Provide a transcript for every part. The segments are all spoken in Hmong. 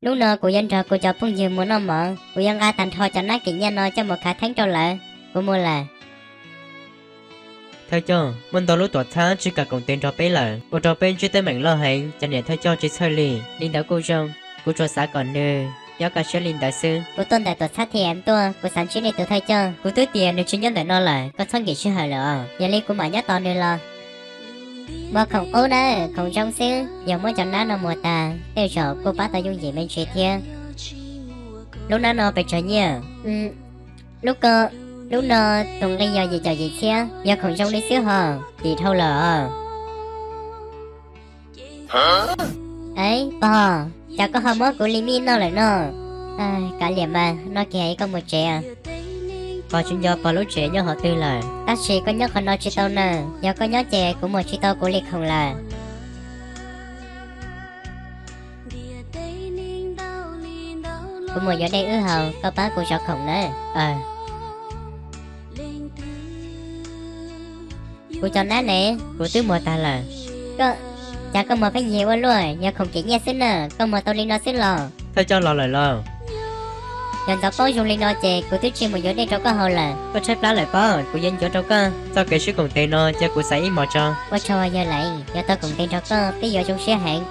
Hnub no kuv yuav nrog kuv cov phooj ywg mus noj mov, kuv yuav nqa tag nrho cov nab kev nyiaj no coj mus khav theeb rau lawv. Kuv mus lawm. Thawj coj, muaj ntau lub tuam txhab tsis kam koom tes nrog peb lawm, ua rau peb ntsib teeb meem loj heev, cov niam thawj coj tsis txhawj li. Li ntawd kuj zoo, kuv tsuas xav kom nws nyob kaj siab li ntawd xwb. Kuv tuaj ntawm tuam txhab T M tuaj, kuv xav ntsib nej tus thawj coj. Kuv twb tias nws tsis nyob ntawm no lawm, koj txhob nkim sij hawm lawm os. Yog li kuv mam nyob tos nws los. Muag khoom qub nawb, khoom zoo xwb. Yog muab cov nab no muag tag, tej zaum kuj pab tau yooj yim me ntsis thiab. Lub nab no pes tsawg nyiaj? Lub ko, lub no tus nqi yog yim caum yim txhiab, yog khoom zoo li xwb hos, tim dhau lawm os. Ev, pog, cas koj ho muab kuv li mij noj lawm no? Kav liam mas, noj kiag koj mus tsev. Pog tsis nco pog lub tsev nyob qhov twg lawm? Tab sis koj nyob qhov no tsis tau na, yog koj nyob ces kuv muag tsis tau kuv li khoom lawm. Kuv mus yuav dej wb haus, koj pab kuv zov khoom nawb. Kuv cov nab ne? Kuv twb muag tag lawm. Koj, cas koj muag pheej yig ua luaj, yog khoom kev nyiaj xwb na, koj muag tau li no xwb los? Thawj coj los lawm los? Yog ntxov paub zoo li no ces kuv twb tsis mus yuav dej rau koj haus lawm. Koj tshaib plab lawm pob, kuv yuav ncuav rau koj. Txoj kev sib koom tes no cia kuv xaiv ib hmos tso. Ua tsaug yawg Leev, yog tau koom tes nrog koj peb yuav zoo siab heev.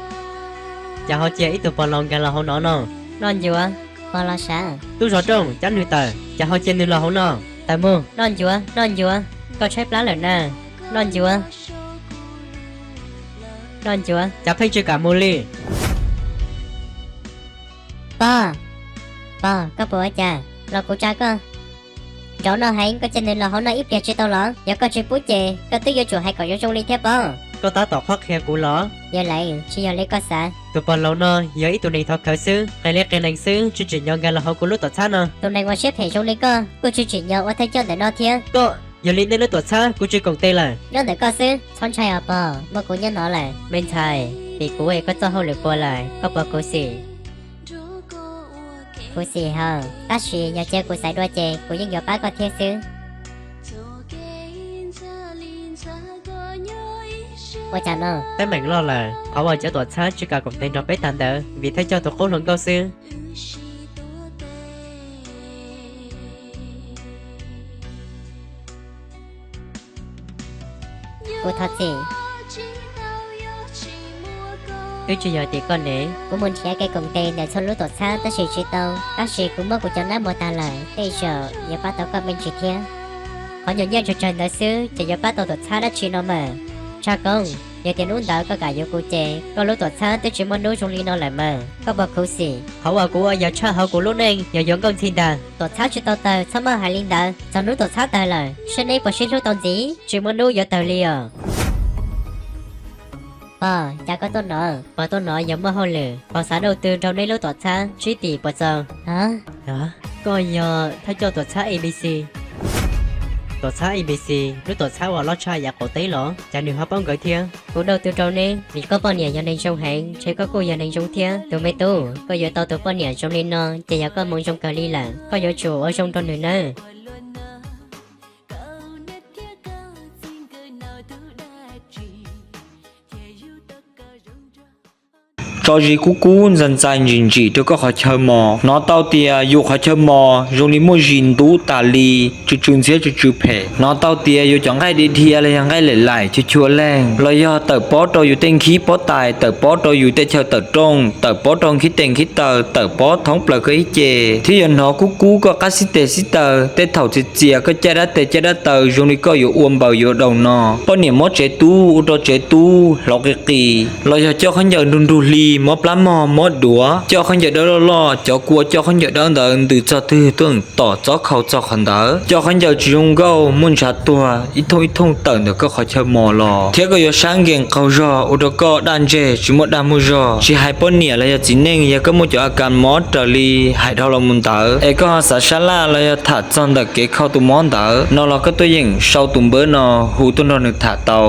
Cas ho cia ib tug pog laus nkag los hauv no no? Noj ncuav. Pog los sav. Tub zov rooj, cab nws tawm. Cas ho cia nws los hauv no? Tawm mus. Noj ncuav, noj ncuav. Koj tshaib plab lawm na. Noj ncuav. Noj ncuav, cas pheej tsis kam mus li? Pog, pog, koj puas ua cas? Los kuv tsa koj. Nrov no heev, koj cia nws los hauv no ib pliag tsis tau los? Yog koj tsis pub ces koj twb yuav tsum hais kom zoo zoo li thiab pob. Koj tab tom qhuab qhia kuv los? Yawg Leev, tsis yog li koj xav. Tus pog laus no yog ib tug neeg thov khawv xwb, qias li qias nees xwb, tsis tsim nyog nkag los hauv kuv lub tuam txhab no. Tus neeg uas siab phem zoo li koj kuj tsis tsim nyog ua thawj coj ntawm no thiab. Koj, yog li nej lub tuam txhab kuv tsis koom tes lawm. Nyob ntawm koj xwb, txhob ntshai os pog, muaj kuv nyob no lawm. Me ntxhais, vim kuv es koj txoj hauj lwm puas lawm, koj puas khuv xim? Khuv xim hos, tab sis yog cia kuv xaiv dua ces kuv yeej yuav pab koj thiab xwb. Ua cas no? Teeb meem loj lawm, qhov uas cov tuam txhab tsis kam koom tes nrog peb tag ntawd vim thawj coj tus qub hluas nkauj xwb. Kuv thov txim. Twb tsis yog tim koj ne. Kuv mus nrhiav kev koom tes ntawm txhua lub tuam txhab tab sis tsis tau, tab sis kuv muab kuv cov nab muag tag lawm, tej zaum yuav pab tau koj me ntsis thiab. Qhov nyuam nyiaj tsawg tsawg ntawd xwb ces yuav pab tau tuam txhab dab tsi no mas? Tshaj Koob, yog tias hnub ntawd koj kam yuav kuv ces koj lub tuam txhab twb tsis muaj hnub zoo li no lawm mas. Koj puas khuv xim? Qhov uas kuv ua yog tshaj hauv kuv lub neej, yog yuav nkauj ntxhi ntag. Tuam txhab tsis tau tawg, txhob maj hais li ntawd. Txog hnub tuam txhab tawg lawm, seb neb puas sib hlub tau ntxiv, tsis muaj hnub yuav tawg li os. Pog, cas koj tuaj no? Pog tuaj no yog muaj hauj lwm, pog xav dauj tw rau neb lub tuam txhab tsib tim puas txaus? Koj yog thawj coj tuam txhab A B C? Tuam txhab A B C, lub tuam txhab uas loj tshaj yav qaum teb los? Cas nws ho paub nkawd thiab? Kuv dauj tw rau neb vim koj poj niam yog neeg zoo heev, ntshe koj kuj yog neeg zoo thiab. Tus me tub, koj yuav tau tus poj niam zoo li no ces yog koj hmoov zoo kawg li lawm, koj yuav tsum ua zoo rau nws nawb. Tso zis kub kub ntxais ntxais ntsim ntsim rau koj qhov chaw mos. Hnov tau tias yus qhov chaw mos zoo li muaj zis ntub tas li, tsw tsw ntxhiab tsw tsw phem. Hnov tau tias yus cov nqaij dhia dhia los yog nqaij laim laim chua chua leej, los yog tawm pob rau yus tej nkhib pob tais, tawm pob rau yus tej chaw tawm rooj, tawm pob rau nkhib tes nkhib taw, tawm pob thoob plaws koj ib ce, thiab yuav hnov kub kub koj qab xib tes xib taw. Tej thaum txias txias koj caij dab tes caij dab taw zoo li koj yuav ua npaws yuav daus no. Poj niam mob tsev tub ua rau tsev tub hlauv qis qis, los yog coj khaub ncaws nrug nrug hli, mob plab mog mob duav, coj khaub ncaws dawb loj loj, cov kua coj khaub ncaws dawb ntawd ntws txog twg tuaj tom txob khau txog qhov ntawd. Coj khaub ncaws tsis zoo nkauj, muaj ntshav tuag ib thooj ib thooj tawm ntawm koj qhov chaw mos los, thiab koj yuav sab nkees qaug zog ua rau koj daj ntseg tsis muaj dag muaj zog. Tsis hais poj niam los yog txiv neej, yog koj muaj cov a kas mob raws li hais dhau los mus ntawd, es koj ho xav sab laj los yog tham txog ntawm kev khau tus mob ntawd no los koj tuaj yeem sau tus npawb no hu tuaj nrog nws tham tau.